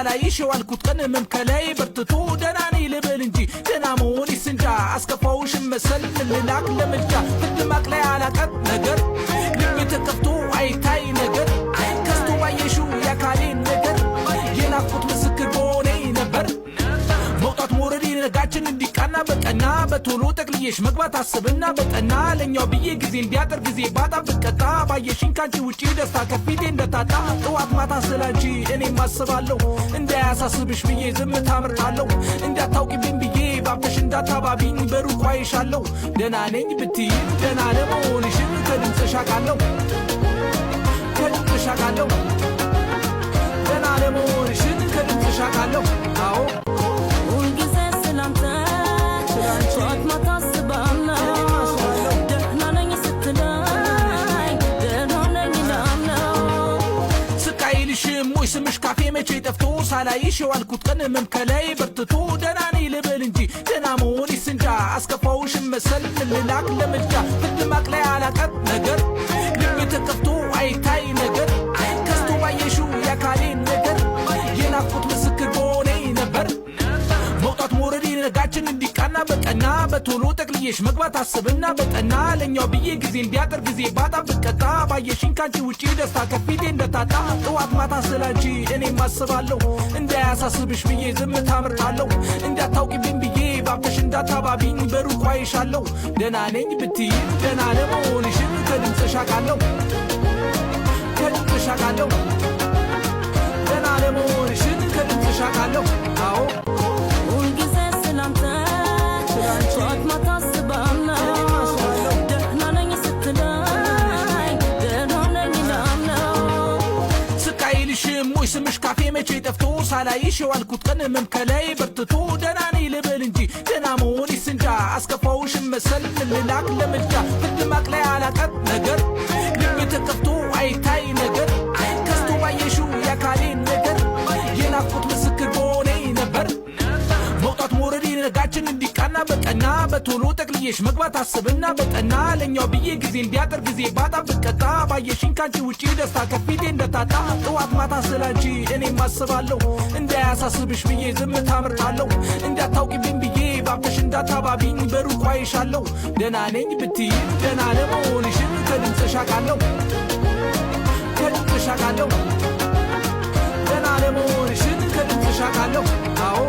ሳላይሽ የዋልኩት ቀን ህመም ከላይ በርትቶ ደህና ነኝ ልበል እንጂ ደህና መሆኔስ እንጃ። አስከፋውሽም መሰል ምን ልላክ ለምልጃ፣ ፍርድ ማቅለያ አላቀር ነገር፣ ልቤ ተከፍቶ አይታይ ነገር፣ ከስቶ ባየሽው የአካሌን ነገር የናፍቆት ምስክር በሆኔ ነበር። መውጣት መውረድ ነጋችን እንዲቃና በቀና፣ በቶሎ ጠቅልዬሽ መግባት አስብና በጠና፣ ለኛው ብዬ ጊዜ እንዲያጠር ጊዜ ባጣ ብቀጣ፣ ባየሽኝ ካንቺ ውጪ ደስታ ከፊቴ እንደታጣ። ጠዋት ማታ ስላንቺ እኔም አስባለሁ፣ እንዳያሳስብሽ ብዬ ዝምታ መርጣለሁ። እንዳታውቂብኝ ብዬ ባብተሽ እንዳታባቢኝ በሩቁ አይሻለሁ። ደህና ነኝ ብትይም ደህና ለመሆንሽን ከድምፅሽ አውቃለሁ፣ ከድምፅሽ አውቃለሁ። ደህና ለመሆንሽን ከድምፅሽ አውቃለሁ፣ አዎ። ሁልጊዜ ስላንተ ጠዋት ማታ አስባለሁ። ደህና ነኝ ስትለኝ ደህና ነኝ እላለሁ። ስቃይልሽም ወይ ስምሽ ካፌ መቼ ጠፍቶ፣ ሳላይሽ የዋልኩት ቀን ህመም ከላይ በርትቶ ደህና ነኝ ልበል እንጂ ደህና መሆኔስ እንጃ። አስከፋውሽም መሰል ምን ልላክ ለምልጃ፣ ፍርድ ማቅለያ አላቀር ነገር፣ ልቤ ተከፍቶ አይታይ ነገር፣ ከስቶ ባየሽው የአካሌን ነገር የናፍቆት ምስክር በሆኔ ነበር። መውጣት መውረድ ነጋችን እንዲቃና በቀና፣ በቶሎ ጠቅልዬሽ መግባት አስብና በጠና፣ ለኛው ብዬ ጊዜ እንዲያጠር ጊዜ ባጣ ብቀጣ፣ ባየሽኝ ካንቺ ውጪ ደስታ ከፊቴ እንደታጣ። ጠዋት ማታ ስላንቺ እኔም አስባለሁ፣ እንዳያሳስብሽ ብዬ ዝምታ መርጣለሁ። እንዳታውቂብኝ ብዬ ባብተሽ እንዳታባቢኝ በሩቁ አይሻለሁ። ደህና ነኝ ብትይም ደህና ለመሆንሽን ከድምፅሽ አውቃለሁ፣ ከድምፅሽ አውቃለሁ። ደህና ለመሆንሽን ከድምፅሽ አውቃለሁ፣ አዎ። ሁልጊዜ ስላንተ ጠዋት ማታ አስባለሁ። ደህና ነኝ ስትለኝ ደህና ነኝ እላለሁ። ስቃይልሽም ወይ ስምሽ ካፌ መቼ ጠፍቶ፣ ሳላይሽ የዋልኩት ቀን ህመም ከላይ በርትቶ ደህና ነኝ ልበል እንጂ ደህና መሆኔስ እንጃ። አስከፋውሽም መሰል ምን ልላክ ለምልጃ፣ ፍርድ ማቅለያ አላቀር ነገር፣ ልቤ ተከፍቶ አይታይ ነገር፣ ከስቶ ባየሽው የአካሌን ነገር የናፍቆት ምስክር በሆኔ ነበር። መውጣት መውረድ ነጋችን እንዲቃና በቀና፣ በቶሎ ጠቅልዬሽ መግባት አስብና በጠና፣ ለኛው ብዬ ጊዜ እንዲያጠር ጊዜ ባጣ ብቀጣ፣ ባየሽኝ ካንቺ ውጪ ደስታ ከፊቴ እንደታጣ። ጠዋት ማታ ስላንቺ እኔም አስባለሁ፣ እንዳያሳስብሽ ብዬ ዝምታ መርጣለሁ። እንዳታውቂብኝ ብዬ ባብተሽ እንዳታባቢኝ በሩቁ አይሻለሁ። ደህና ነኝ ብትይም ደህና ለመሆንሽን ከድምፅሽ አውቃለሁ፣ ከድምፅሽ አውቃለሁ። ደህና ለመሆንሽን ከድምፅሽ አውቃለሁ፣ አዎ።